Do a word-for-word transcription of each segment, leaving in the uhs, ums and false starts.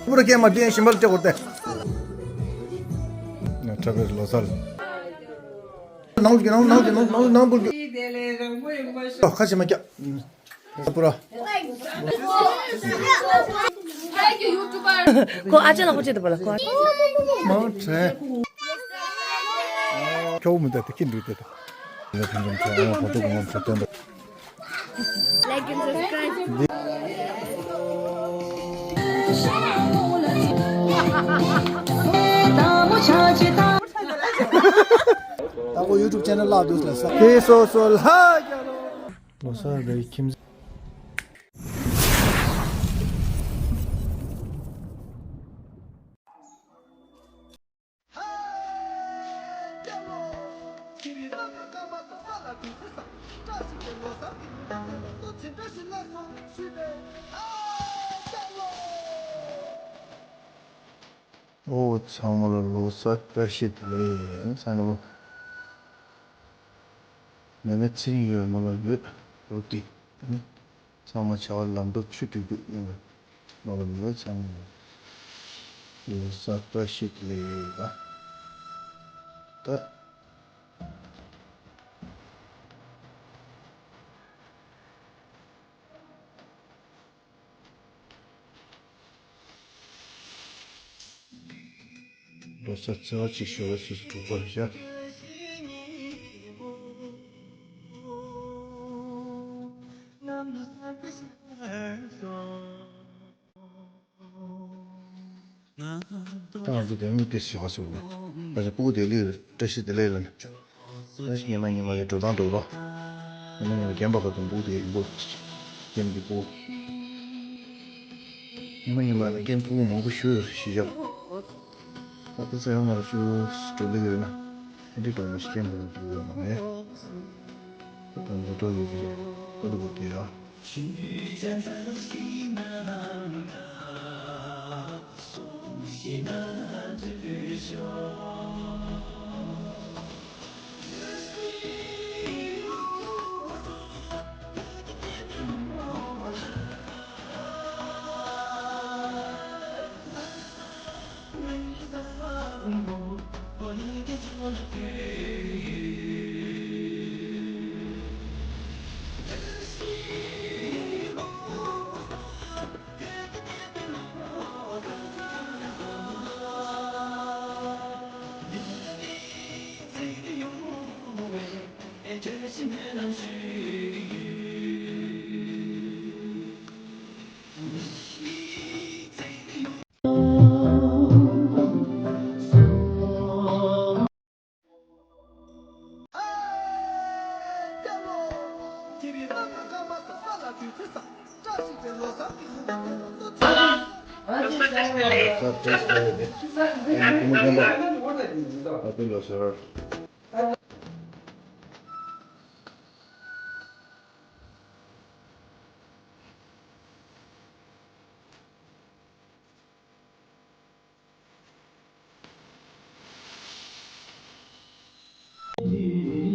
པུ་ར་ཀེ་མ་ཏི་ཡན་ཤིམ་པལ་ཏེ་གོ་ཏེ། ཁྲ་བེ་ལོ་སར། ནང་གི་ནང་ནང་གི་ནང་ནང་ནང་བུ་གི། ཁ་ཆེ་མ་ཀྱ། པུ་ར། ཁོ་ཨ་ཅག་ལ་ཁོ་ཆེ་ཏུ་པ་ལ་ཁོ། མ་ཁྲེ། ཁྱོ་མི་ད་ཏེ་ཁྱི་འདུག་ཏེ་ད། ཡ་ཕན་ཚུན་ཁྱོ་ཨ་མ་ཕ་ཏུ་གུ་མ་ཁྲེ་སྟོན་པ། Like and subscribe. ད་ཁོ་ཡུ་ཊུབ་ཅེ་ནལ་ལ་འདུག་ལ་ས། ཁྱེད་སོ་སོ་ལ་རྒྱ་ལོ། ལོ་ས་རེ་ཁྱིམ། ཨོ་ཚང་མ་ལ་ལོ་གསར་བཀྲ་ཤིས་བདེ་ལེགས་ཡིན་ས་ནོ། མེ་མེ་ཚེ་རིང་ཡོད་མ་ལ་ཡོད་རོ་ཏི། ཚང་མ་བྱ་བ་ལམ་འགྲོ་ཆུ་དུས་དུས་ཡིན་པ་ནོར་བ་མེད་ཚང་མ་ལོ་གསར་བཀྲ་ཤིས་བདེ་ལེགས་ཡོད་པ། ད། ལོ་གསར་བརྩེ་བ་ཅིག་ཞུ་བ་སུ་སུ་གྲུབ་པར་བཞག་ཏང་གི་དོན་མི་དེ་ཞུ་བ་སུ་ལ་ཕ་ཆ་སྤུ་གུ་དེ་ལི་བཀྲ་ཤིས་བདེ་ལེགས་ལ། ད་ཉི་མ་ཉི་མ་གི་འགྲོ་སྟངས་འགྲོ་ལོ། ཉི་མ་ཉི་མ་རྒན་པ་ཁ་དུ་འབུ་དེ་འབུ། རྒན་གྱི་འབུ། ཉི་མ་ཉི་མ་ལ་རྒན་འབུ་མང་པོ་ཞུ་ཡོད་ཞིག་བཞག་ད་ལྟ་ས་ཡང་ང་ལ་ཞུ་འགྲོ་ལེ་ཡོད་ན། འདི་ག་མ་ཞིག་རྒན་འབུ་འབུ་ཡོད་མ་རེད། ད་ལྟ་འགྲོ་ཡོད་ཀྱི་རེད། ད་ལྟ་འབུ་དེ་ཡ།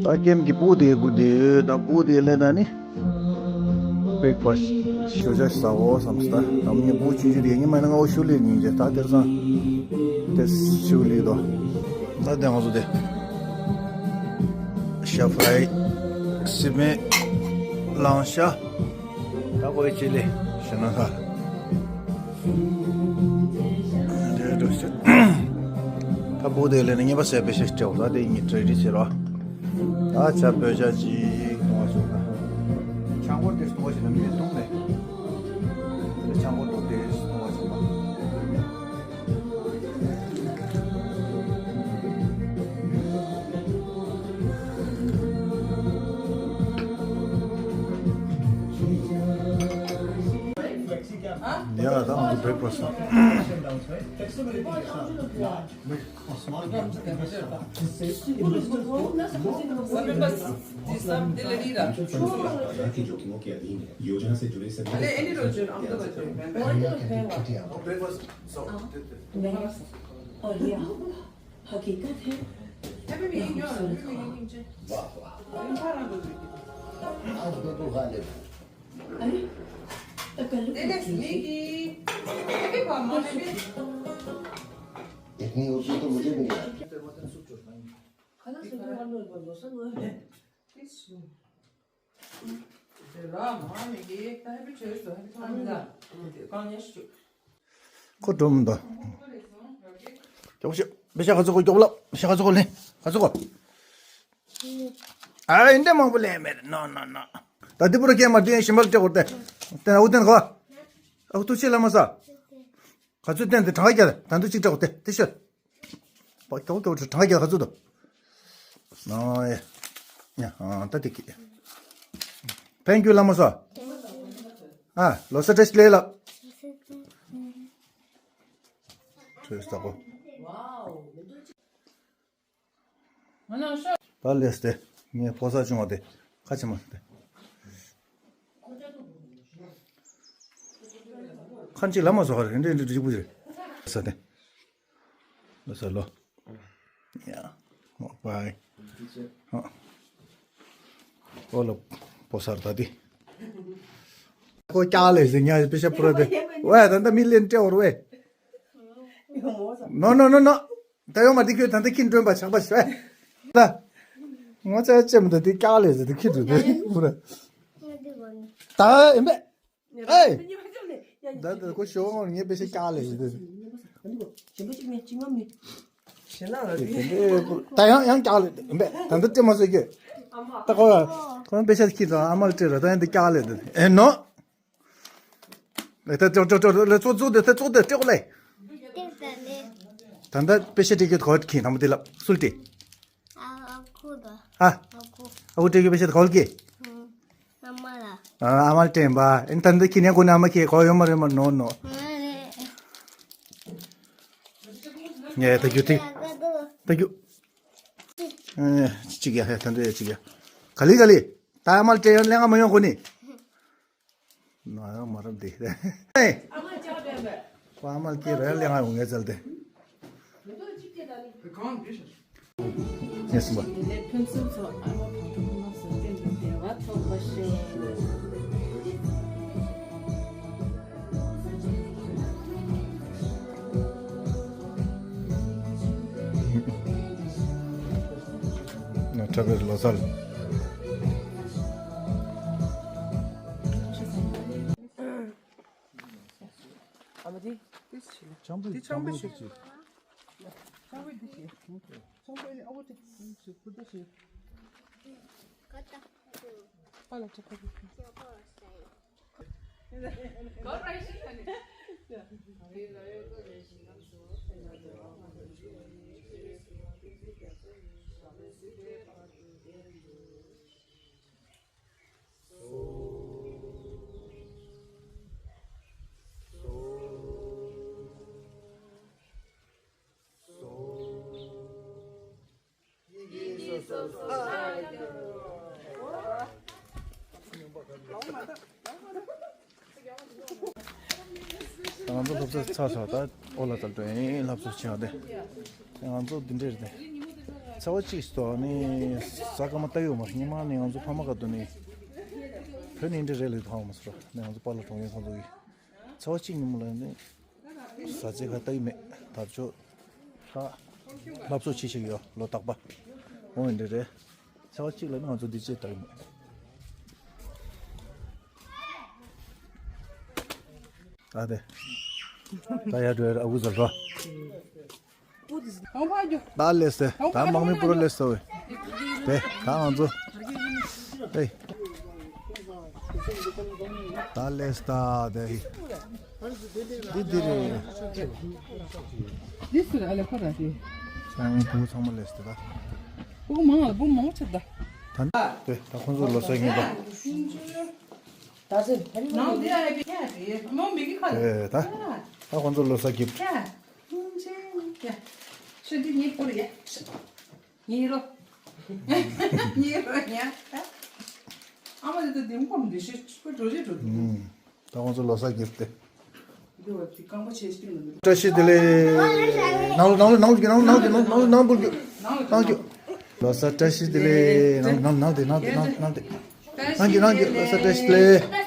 ད་ཀེམ་གྱི་སྤུ་དེ་དགུ་དེ་ད་སྤུ་དེ་ལས་ད་ནི་བེག་ཕ་སི་ཤོ་ཇ་ཟ་འོ་བསམ་སྟ་ད་མི་སྤུ་ཆུང་ཆུང་དེ་ཉི་མ་ན་ང་འོ་ཤུ་ལེ་ཉིན་ཅེ་ད་དེར་སང་དེ་ཤུ་ལེ་དོ། ད་དེ་ང་ཚོ་དེ་ཤ་ཕ་རའི་སི་མེ་ལང་ཤ། ད་ཀོ་ཡི་ཅི་ལེ་ཞེ་ན་ཁ། རེད་འགྲོ་ཤག་ད་བུ་དེ་ལེ་ནི་ངེས་པ་སེ་པེ་ཤེ་སྤྲེའུ་ད་དེ་ཉིད་རེ་རེ་བྱེད་རོགས། ད་ཆ་བོད་ཆ་ཅིག་གཏོང་བ་བྱུང་ན། ཆང་ཕོར་དེ་གཏོང་བ་བྱེད་ན་མི་གཏོང་མེད། དེ་ཆང་ཕོར་དུ་དེ་གཏོང་བ་བྱུང་བ། ཡ་ད་ང་ཚོ་བྷེག་ཕ་སི་ད། योजना से जुड़े सभी और यह हकीकत है। वाह, वाह। आज तो तू गालिब है। अरे, དེ་ནས་མི་གི་དེ་གི་བ་མ་ནི་མི། ཁོ་འགྲོ་མི་འདུག་མགྱོགས་ཤོག་པེ་ཤ་ག་ཚོད་གོ། མགྱོགས་ལབ། པེ་ཤ་ག་ཚོད་གོ། ལེན་ག་ཚོད་གོ། ཨ་ཨིན་དེ་མང་པོ་ལེན་མེད། ནོ་ནོ་ནོ། ད་འདི་པུ་ར་ཀེ་མ་དེ་ཡང་ཞིམ་པར་སྤྲད་གོ། དེ་དེ་ཨུ་ཏན་གོ། ཨུ་ཏུ་ཆེ་ལ་མ་ས། ག་ཚོད་བསྟན་དེ་གྲངས་རྒྱག་ད་དུང་གཅིག་སྤྲད་གོ། དེ་དེ་ཤོད། པ་ཀྱོག་ཀྱོག་གྲངས་རྒྱག་ག་ཚོད་དོ། ཨོ་ཡ། ཡ་ཨ་ད་དེ་ཀི། ཕན་རྒྱུ་ལ་མ་སོ། ཨ་ལོ་སར་བཀྲ་ཤིས་བདེ་ལེགས་ལ། བཀྲ་ཤིས་བདེ་ལེགས། ད་ལེས་ཏེ། ངས་ཕོ་གསར་བྱུང་བ་དེ་ཁ་ཆེ་མ་སྟེ། ཁ་ཅིག་ལ་མ་སོ་ཧ་རེ་འདྲེ་འདྲེ་འདྲེ་པུ་རེ། ས་དེ། ལོ་ས་ལོ། ཡ། ཧོ་པའི། ཧོ། ཨོ་ལོ། ཕོ་གསར་ད་དེ། ཁོ་ཀྱག་ལེ་ཟེར་ཉ་པེ་ཤ་པུ་ར་དེ། ཝེ་ད་ད་མི་ལེན་ཏྲེ་འོར་ཝེ། ནོ་ནོ་ནོ་ནོ། ད་ཡོང་མ་འདི་ཁྱོད་ད་ལྟ་ཁྱི་མགྲོན་པ་ཆགས་པ་ཤོད། ད། ངོ་ཚ་ཅེ་མི་འདུག་འདི་ཀྱག་ལེ་ཟེར་འདི་ཁྱི་འགྲོ་དེ་པུ་ར། ད་ཨེ་མེ། ཨེ། ད་ད་ཁོ་ཤོག་ངོ་ངས་པེ་ཤ་ཀྱག་ལེ་ཟེར་དེ། ད་ཡང་ཡང་ཀྱག་ལེ་ཨེ་མེ། ད་ལྟ་ཅེ་མ་ཟེར་ཁྱོད། ད་ཁོ་ཁོ་པེ་ཤ་ཁྱི་འགྲོ་ཨ་མ་ལ་སྤྲད་ར་ད་ཡང་འདི་ཀྱག་ལེ་དེ་ཨེ་ནོ། ལེ་ད་ཅོ་ཅོ་ཅོ་ལེ་ཙོ་ཙོ་དེ་ད་ཙོ་དེ་སྤྲད་གོ་ལེ། ཏེ་ད་ནི། ད་ད་པེ་ཤ་སྤྲད་ཀྱི་གོ་ཁྱི་དང་པོ་དེ་ལབ་སུལ་ཏེ། ཨ་ཨ་ཁུ་ད། ཨ། ཨ་ཁུ། ཨ་ཁུ་སྤྲད་ཀྱི་པེ་ཤ་གོ་ལ་ཀི། ཨ་མ་ལ། ཨ་ཨ་མ་ལ་སྤྲད་པ། ཨེ་ད་ད་ཁྱི་ནས་གོ་ནས་ཨ་མ་ཁྱི་གོ་ཡོད་མ་རེད་མ་ནོ་ནོ། ངས་ད་རྒྱུ་དེ། ད་རྒྱུ། ཨེ་གཅིག་ཡ་ཧེ་ད་ད་ཡ་གཅིག་ཡ། ག་ལི་ག་ལི། ད་ཨ་མ་ལ་སྤྲད་ཡོང་ལས་ང་མ་ཡོང་གོ་ནི། ན་ཡང་མ་རབས་འདི་རེད། ཨ་མ་ལ་སྐྱེ་རེ་ལས་ང་ཡོང་ངས་ཚལ་ཏེ། ངས་སུ་མ། ཕུན་སུམ་ཚོགས་ཨ་མ་བར་དུ་ཕུན་སུམ་བདེ་བ་ཐོབ་པར་ཤོག་ན་ཁྲ་བེར་ལོ་སར། ཨ་མ་དེ། དེ་ཆེ་ལ། ཆང་པོ་དེ་ཆང་པོ་ཆེ། ཆང་པོ་དེ་ཆེ། ཆང་པོ་ཨ་བོ་དེ་ཆེ་ཁུ་དེ་ཆེ། ཨ་ལ་ཆ་ཁ་དེ། ང་ཚོ་སློབ་གྲྭ་ཚར་སོང་། ད་ཨོ་ལ་ཙལ་དུ་ཡིན་ལྷབ་སོ་ཆེ་བ་དེ། ང་ཚོ་འདི་འདྲེར་དེ། ཚ་བ་གཅིག་སྟོ་ནི་ཟ་ཀ་མ་ལྟ་ཡོད་མ་རེད། ཉི་མ་ནི་ང་ཚོ་ཕ་མ་ག་དུ་ནི། བོད་ནི་འདྲེ་རེད་ལས་ཐང་མ་སོ་ར་ནི་ང་ཚོ་པ་ལ་གྲོང་ཡོད་ཁོང་ཚོ་ཡིན། ཚ་བ་གཅིག་ཉིན་མོ་ལ་ནི། ཟ་རྩེ་ཁ་ལྟ་ཡི་མེད། ད་ཆོ། ད། ལྷབ་སོ་ཆེ་ཞིག་ཡོད་ལོ་རྟག་པ། འོ་འདི་རེད། ཚ་བ་གཅིག་ལ་ནི་ང་ཚོ་འདི་ཅེས་ལྟ་ཡི་མེད། ད་དེ། ད་ཡར་འགྲོ་ཡར་ཨ་ཁུ་ཟེར་རོ། ད་ལེས་ཏེ་ད་དམག་མི་པུ་རོ་ལེས་ཏེ་ཝེ། དེ་ད་ང་ཚོ། ཨེ། ད་ལེས་ད་དེ། འདི་འདི་རེད། འདི་སུ་རེད་ཨ་ལེ་ཁོ་ར་དེ། ཚང་མ་བུ་ཚང་མ་ལེས་ཏེ་ད། བུ་མང་ལ་བུ་མང་ཆེ་ད། ད་དེ་ད་ཁོང་ཚོ་ལོ་སར་ཡིན་ད། ད་ཚེ་ནང་དེ་ཨ་ཡ་གི་ཁྱེད་ཨ་ཡེ་མོ་མི་གི་ཁ་ལ། དེ་ད་ད་ཁོང་ཚོ་ལོ་སར་གི། ཁྱེད་ཨ་ཡེ་ཁྱེད་ཨ་ཡེ་ཤོད་འདི་ངའི་བུ་རེད་ཡ། ངའི་རོ། ངའི་རོ་ཡ། ཨ་མ་དེ་ད་དེ་མོ་གོམ་འདི་ཤོད་ཁོ་འགྲོ་རེ་འགྲོ་འདུག་ད་ཁོང་ཚོ་ལོ་སར་གི་དེ། འདི་བ་དེ་རྐང་པ་ཆེ་ཤོས་ལ་འདུག་བཀྲ་ཤིས་བདེ་ལེགས། ནང་ལོ་ནང་ལོ་ནང་ལོ་ནང་ལོ་ནང་ལོ་ནང་ལོ་ནང་ལོ་ནང་ལོ། ལོ་གསར་བཀྲ་ཤིས་བདེ་ལེགས། ནང་ནང་ནང་དེ་ནང་དེ་ནང་དེ་ནང་དེ་ནང་དེ། ནང་གི་ནང་གི་ལོ་གསར་བཀྲ་ཤིས་བདེ་ལེགས།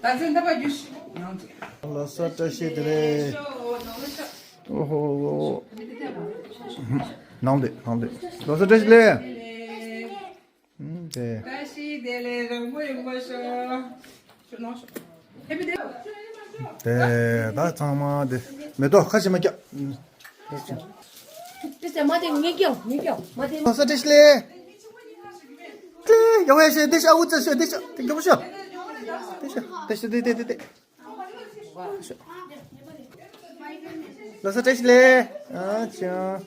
ད་ཚེ་འདི་པ་རྒྱུ་ཞིག་ཡང་ཅིག་ལོ་གསར་བཀྲ་ཤིས་བདེ་ལེགས། ཨོ་ཧོ། ནང་དེ་ནང་དེ། ལོ་གསར་བཀྲ་ཤིས་བདེ་ལེགས། ཨུམ་དེ། བཀྲ་ཤིས་བདེ་ལེགས། རིང་པོ་རིང་པོ་ཤོག་ཤོག་ནང་ཤོག Happy day. དེ་ད་ཚང་མ་དེ་མེ་ཏོག་ཁ་ཕྱེ་མ་རྒྱག་དེ་ཟེར་མ་དེ་ངེས་ཀྱང་ངེས་ཀྱང་མ་དེ། ལོ་གསར་བཀྲ་ཤིས་བདེ་ལེགས། ཡོང་བའི་ཤེས་དེ་ཤ་འུ་ཙི་ཤོད་དེ་ཤ་དེ་མགྱོགས་པོ་ཤོད། དེ་ཤ་དེ་ཤ་དེ་དེ་དེ་དེ། ལོ་གསར་བཀྲ་ཤིས་བདེ་ལེགས། ཨ་ཅང་།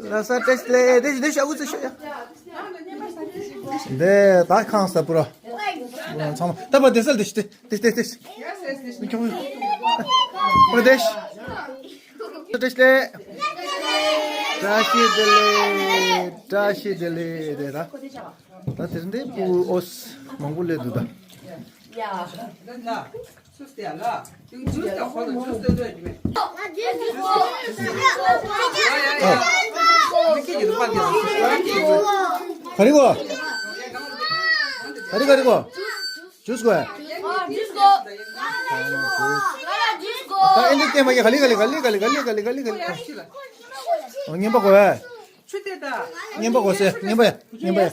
ལོ་གསར་བཀྲ་ཤིས་བདེ་ལེགས། དེ་ཤ་དེ་ཤ་འུ་ཙི་ཤོད་ཡ། དེ་ད་ཁང་ས་པུ་ར། ཚང་མ་ད་པ་དེ་སལ་དེ་ཤ་དེ་དེ་དེ་དེ་ཤ། མགྱོགས་པོ་ཤོད། པ་དེ་ཤ། བཀྲ་ཤིས་བདེ་ལེགས། བཀྲ་ཤིས་བདེ་ལེགས། བཀྲ་ཤིས་བདེ་ལེགས། དེ་ད་ད་དེར་འདི་པུ་ཨོས་མང་པོ་སླེབས་འདུག་ད། ག་རེ་གོ་ག་རེ་ག་རེ་གོ་ཇུས་གོ་ད་ཨེ་འདི་ཀེ་མ་ཀེ་ག་ལི་ག་ལི་ག་ལི་ག་ལི་ངན་པ་གོ་བས། ངན་པ་གོ་སེ་ངན་པ་ཡ་ངན་པ་ཡ།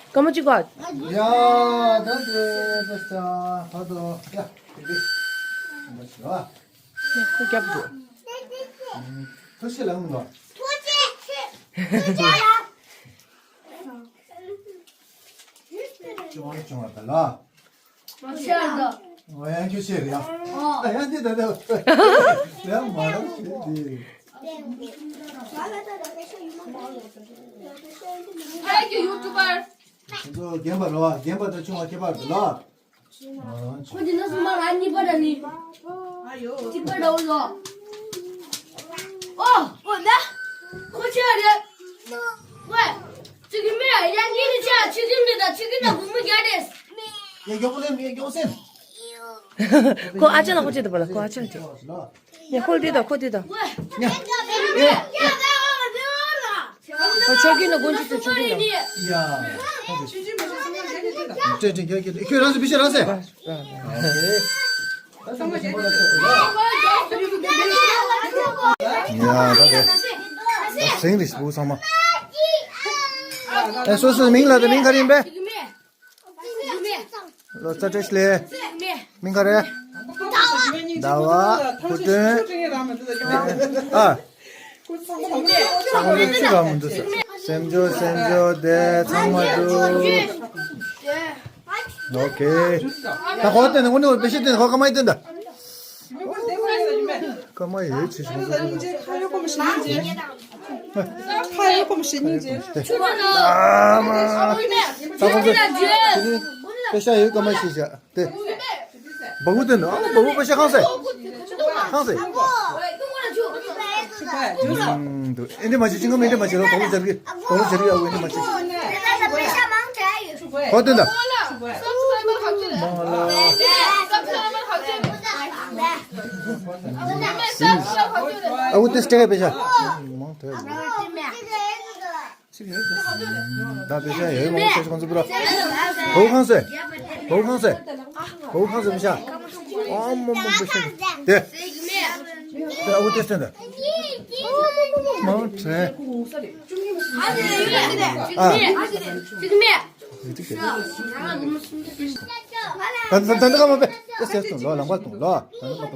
སྐར་མ་གཅིག་གོ་ཡ་ད་དེ་ད་ས་ཧ་དོ་ཡ་དེ་དེ་ཁོ་རྒྱབ་འགྲོ། ཐུགས་ཆེ་ལངས་མི་འདུག་ཅི་བ་ཅི་བ་ད་ལ། ཨོ་ཡང་ཁྱོད་ཆེ་རེད་ཡ། ཨ་ཡང་འདི་ད་ད་ཡང་མ་རང་ཆེ་འདི། ཁྱེད་ཚོ་རྒན་པ་རེད་བ། རྒན་པ་དང་ཆུང་བ་ཁྱད་པར་འདུག་ལ། ཁོ་འདི་ན་སུ་མ་ར་གཉིས་པ་ར་ནི། གཅིག་པ་ར་འོ་ལོ། ཨོ་ཨོ་ན། ཁོ་ཆེ་རེད། ཝེ། ཚིག་གི་མེ་ཡ་གཉིས་ནི་ཆ་ཆི་ཟིན་ནི་ད་ཆི་གི་ན་བུ་མོ་རྒྱ་རེད། ཡ་མགྱོགས་པོ་ལེན་ཡ་མགྱོགས་སེམས། ཁོ་ཨ་ཅག་ལ་ཁོ་ཅི་ད་པ་ལ་ཁོ་ཨ་ཅག་ཅི། ཡ་ཁོ་དེ་ད་ཁོ་དེ་ད། ཡ་ཡ་ཡ། ཁོ་ཆོ་གི་ན་དགོན་ཅི་ཚོ་ཆོ་གི་ན། ཡ། ཁྱོད་རང་ཚོ་བི་ཤ་རང་ཟེ། ཨོ་ཁེ། ཡ་ད་དེ། སེང་རིས་བུ་ཚང་མ། ཨེ་སོ་སོའི་མིང་ལ་དེ་མིང་ག་རེ་ཡིན་པས། ལོ་གསར་བཀྲ་ཤིས་བདེ་ལེགས། མིང་ག་རེ། ཟླ་བ། བུ་སྟོན། ཨ། ཚང་མ་ལོ་ཚིག་ར་མི་འདུག་ས། སེམས་ཇོ་སེམས་ཇོ་དེ་ཚང་མ་འདུག་ཨོ་ཁེ། ད་ཁོ་བསྟན་ནས་དངོས་གནས་པེ་ཤ་བསྟན་ནས་ཁོ་ཀ་མ་ཡི་བསྟན་ད། ཀ་མ་ཡོད་ཅི་ཞིག་ཁ་ཡོད་ཀོ་མི་ཤེས་ཉིན་རྗེས། ཁ་ཡོད་ཀོ་མི་ཤེས་ཉིན་རྗེས། ཨ་མ། ད་ཁོང་ཚོ། དེ་ནི་པེ་ཤ་ཡོད་ཀ་མ་ཤེས་བྱ་དེ། སྦ་བུ་དེ་ནི་ཨ་མ་སྦ་བུ་པེ་ཤ་ཁང་སེ། ཁང་སེ། ཨུམ་དུ་ཨེ་འདི་མ་བྱེད་ཅི་ཀ་མ་ཨེ་འདི་མ་བྱེད་ལོ་སྦ་བུ་སྦྱར་གི་སྦ་བུ་སྦྱར་གི་ཨ་བུ་ཨེ་འདི་མ་བྱེད། ཁོ་དེ་འདྲ། མང་ལ། ཨ་བུ་དེ་སྟེ་པེ་ཤ། མང་དེ། ད་པེ་ཤ་ཡོད་མང་ཤ་ཁོང་ཚོ་པུ་ར། བོ་ཁང་སེ། བོ་ཁང་སེ། བོ་ཁང་སེ་པེ་ཤ། ཨོ་མོ་མོ་པེ་ཤ། དེ། དེ་ཨ་བུ་དེ་སྟེ་འདྲ། མང་དེ། ཨ། ད་ད་ད་ད་ཀ་མ་པེ། ད་སེ་སྟོང་ལོ་ལང་པ་སྟོང་ལོ། ད་ད་ཀ་མ་པེ།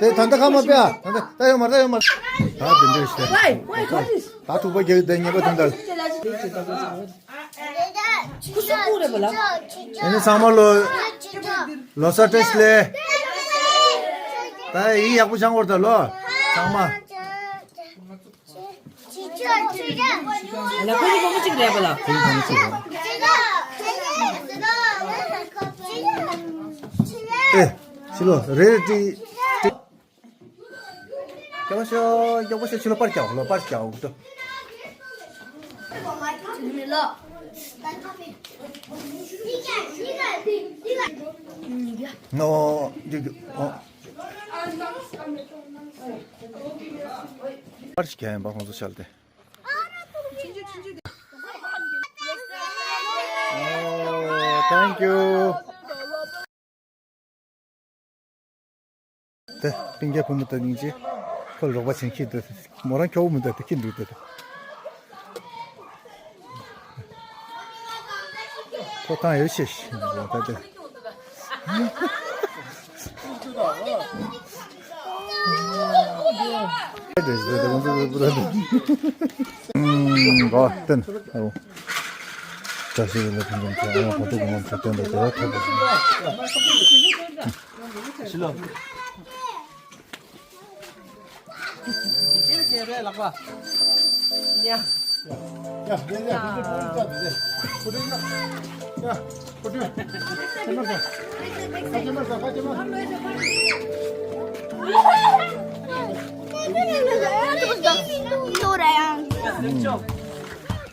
དེ་ད་ད་ཁ་མ་པེ་ཨ། ད་ད་ད་ཡོད་མ་ད་ཡོད་མ། ད་དེ་འདྲ་ཞིག་ད་ཐུག་པ་རྒྱག་དེ་ཉེས་པ་དེ་འདྲ། ཁུ་སུ་ཁུ་རེད་པ་ལ། ཨེ་ནི་ཚང་མ་ལོ། ལོ་གསར་བཀྲ་ཤིས་བདེ་ལེགས། ད་ཡིག་ཡག་པོ་སྦྱང་དགོས་ད་ལོ། ཚང་མ། ལ་ཁོ་ལ་ཁོ་གཅིག་རེད་པ་ལ། ཁོ་ལ་ཁོ་གཅིག་རེད། ཨེ། ཕྱི་ལོ་རེ་རེ་ཏི། ཏི། རྒྱག་པ་ཤོག་རྒྱག་པ་ཤོག་ཕྱི་ལོ་པར་རྒྱག་ལོ་པར་རྒྱག་འོག་ཏུ། ནོ། རྒྱུ་རྒྱུ་ཨོ། པར་ཞིག་རྒྱག་ཡིན་པ་ཁོང་ཚོ་ཤལ་ཏེ། Thank you. དེ་སྤུན་ཀྱག་བུ་མོ་དང་སྙིང་རྗེ། ཁོ་རོགས་པ་བྱེད་ཁྱི་འདུག་མོ་རང་ཁྱོ་བོ་མི་འདུག་དེ་ཁྱི་འདུག་དེ་དེ། ཁོ་ཐང་ཡོད་ཤེས་ཤིག་ད་དེ།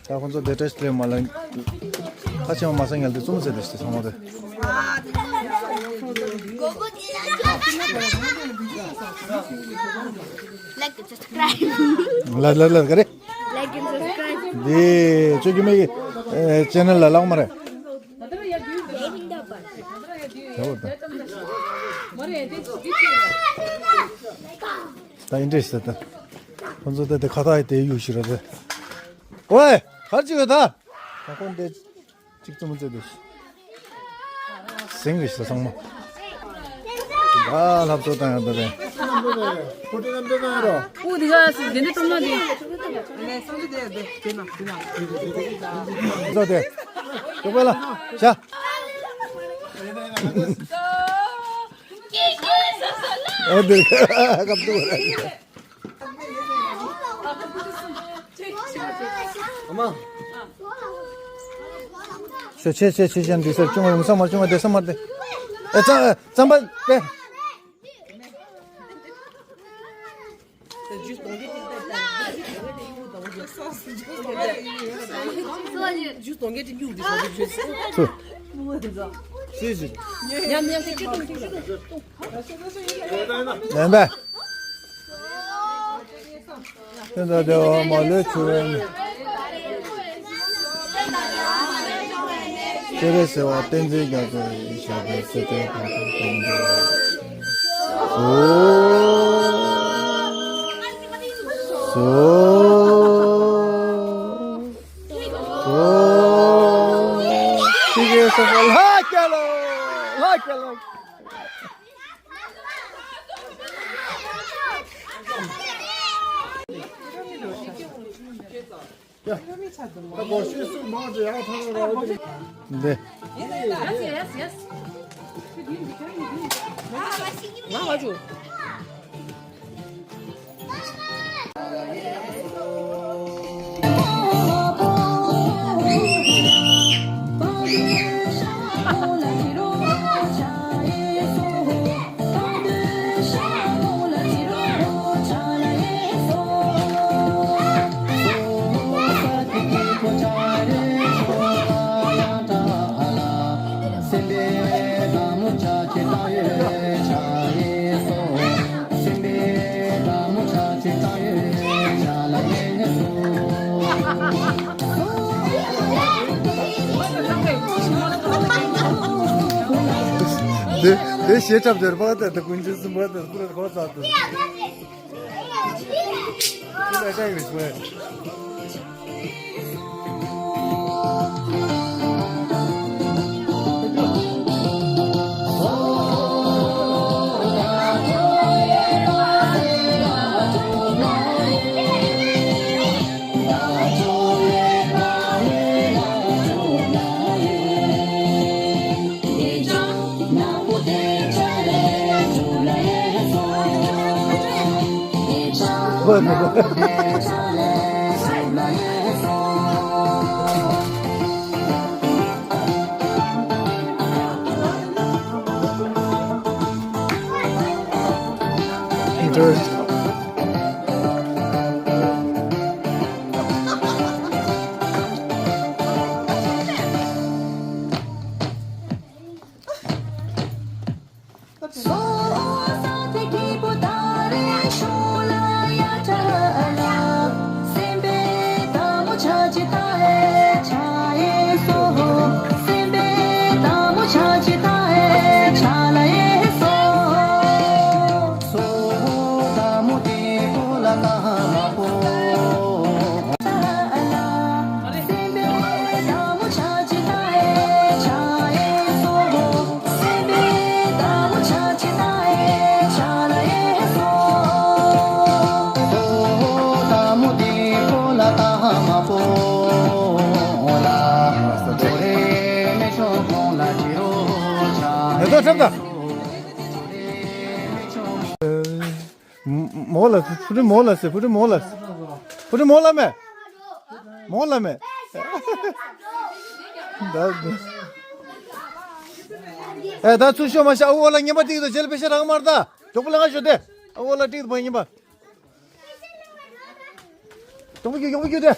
ད་ཁོང་ཚོ་བདེ་བཀྲ་ཤིས་བདེ་མ་ལ་ཁ་ཆེ་བ་མ་སང་ངལ་དུ་བཙུམ་ཟེར་དུ་ཚང་མ་དེ། Like and subscribe. ལ་ལ་ལ་ག་རེ། Like and subscribe. དེ་ཆོས་ཀྱི་མེ་གི་ཅེ་ནལ་ལ་ལག་མ་རེད། ད་ཨིན་ཏྲེ་སི་ད། ཁོང་ཚོ་ད་དེ་ཁ་ཐག་དེ་ཡུག་ཤི་ར་དེ། ཝེ། གར་ཅིག་ཡོད་ད། ད་ཁོང་དེ་གཅིག་བཙུམ་ཙེ་དེ། སེང་རེ་ཤི་ཚང་མ། ད་ལྷབ་ཚོ་བཏང་ཡོད་ད་དེ། ཨུ་དེ་ག་སི་དེ་འདྲ་གཏོང་ན་དེ། ཚོ་དེ། ཅོག་པ་ལ། ཤ། ཨ་དེ་ཁ་བཏུ་ར། ཤོ་ཆེ་ཆེ་ཆེ་ཞན་འདི་སར་ཅུང་ཡོང་ས་མར་ཅུང་བདེ་ས་མར་དེ། ཨེ་ཙམ་ཙམ་པ་དེ། ཚུ། སི་སི། ལན་པ། ཏན་ཏན་བདེ་བ་མ་ལུས་ཚུ་བའི་མི། སྤྱན་རས་གསལ་བ་ཏིང་འཛིན་རྒྱ་མཚོ་ཡི་ཞབས་པད་སྲིད་མཐའི་གང་དུ་བརྟན་པའི། སོ། སོ། སོ། ཤི་གེ་སོ་པ་ལྷ་སྐྱ་ལོ། ལྷ་སྐྱ་ལོ། འདི། དེ་དེ་ཞེ་ཁྲབ་དེར་པ་དེ་དེ་ཀུན་གྱི་སུམ་པ་དེ་ཀུན་གོ་ཚ་དེ། མོ་ལ། ཕུ་རི་མོ་ལ་སེ། ཕུ་རི་མོ་ལ། ཕུ་རི་མོ་ལ་མེ། མོ་ལ་མེ། ད་ཨེ་ད་ཚུར་ཤོག་མ་ཤ། ཨ་འོ་ལ་ངན་པ་ཏིག་ཏོ་ཇེལ་པེ་ཤ་རང་མར་ད། མགྱོགས་པོ་ལ་ང་ཤོད་དེ། ཨ་འོ་ལ་ཏིག་ཏོ་བ་ངན་པ། མགྱོགས་པོ་རྒྱུགས། མགྱོགས་པོ་རྒྱུགས་དེ།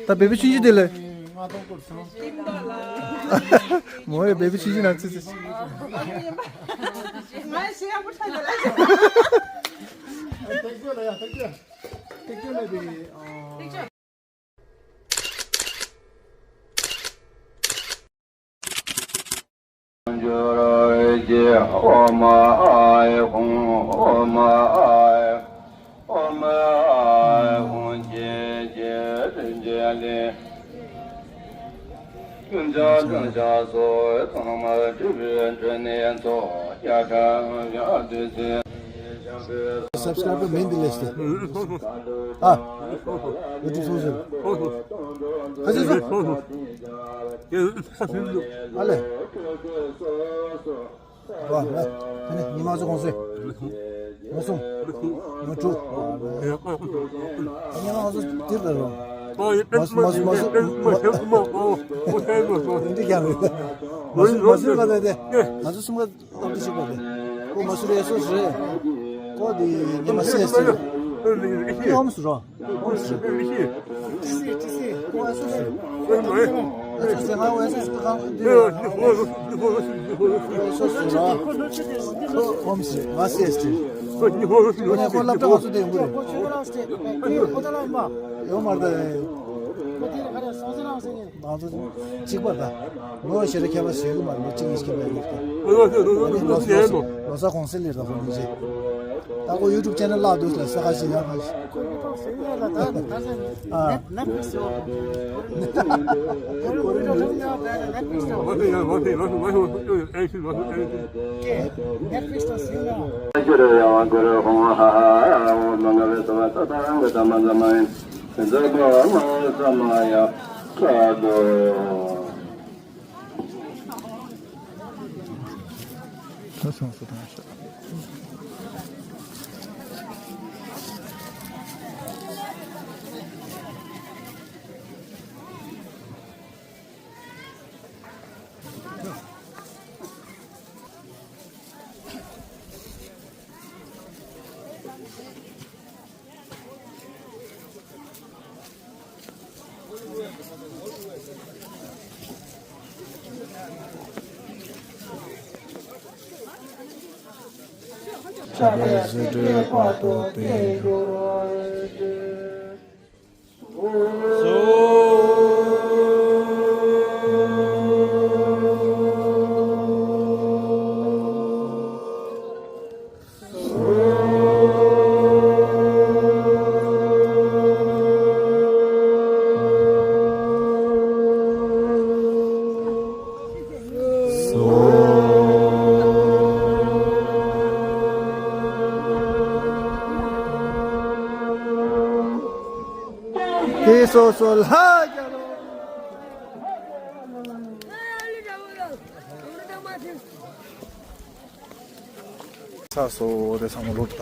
ད་བེ་བི་ཆུང་ཆུང་དེ་ལས། མོ་ཡ་བེ་བི་ཆུང་ཆུང་ན་ཙི་ཙི། འབྱོར་གྱི། ཨོ་མ་ཨའི་ཧུང་། ཨོ་མ་ཨའི། ཨོ་མ་ཨའི་ཧུང་། ཀྱེ་ཀྱེ་དྲིན་ཅན་ལས། ཀུན་ཀྱང་ཀུན་ཀྱང་སོགས་ཚང་མ་སྒྲུབ་པའི་འབྲས་ནི་ཚོགས། རྒྱ་གྲམ་ཡང་དུས་ཚེ། སབ་སི་ཀ་རའིབ་མིན་འདི་ལས་ཏེ། ཨ། ཡུ་ཊུབ་སོང་ཟེར། ཁ་ཚིག་སོང་། ཨ་ལེ། ཝ། ཨ་ནི་ཉི་མ་ཚོ་གོང་སོས། ང་སོང་། ང་དྲུག་ཉི་མ་ང་ཚོ་དེར་ལ་རོ། མ་སུ་མ་སུ་མ་སུ་མ་སུ་འདི་ཀྱང་རེད། མ་སུ་མ་སུ་ག་ཚོད་དེ། ང་ཚོ་གསུམ་ཀ་སྟབས་བདེ་ཞིག་པ་རེད། ཁོ་མ་སུ་རེད། སོ་སུ་རེད། ཁོ་དེ་ཉི་མ་སེ་སེ་རེད། ཁོ་ཨོམ་སུ་རོ། གཅིག་པ་ད། ལོ་ཤེས་རེ་ཁྱད་པར་ཟེར་གི་མ་རེད། ལོ་གཅིག་གཉིས་ཁྱད་པར་ཡོད་ཀྱང་། ལོ་ལོ་ལོ་ས་གོང་སེ་ལེར་ད་ཁོ་མི་ཤེས། ད་ཁོ་ཡུ་ཊུབ་ཅེ་ནལ་བརླག་འདུག་ལ་ས་ཁ་ཤི་ཡ་ཁ་ཤི། ཨ། དེ་སོ་སོ་ལ་རྒྱ་ལོ། ཚ་སོ་དེ་ཚང་མ་ལོག་ད།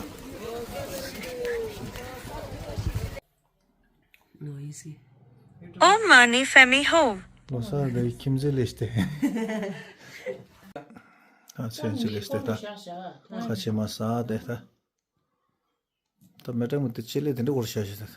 ཨོཾ་མ་ཎི་པདྨེ་ཧཱུྃ། ལོ་སར་དེ་ཁྱིམ་མཚེས་ལས་ཏེ། ཨ་ཚེ་ཅི་ལེ་སྟེ་ད། ཁ་ཆེ་མ་ས་དེ་ད། ད་མེ་ཏྲ་མི་དེ་ཅི་ལེ་དེ་འདྲ་བོར་ཤ་ཤི་ད།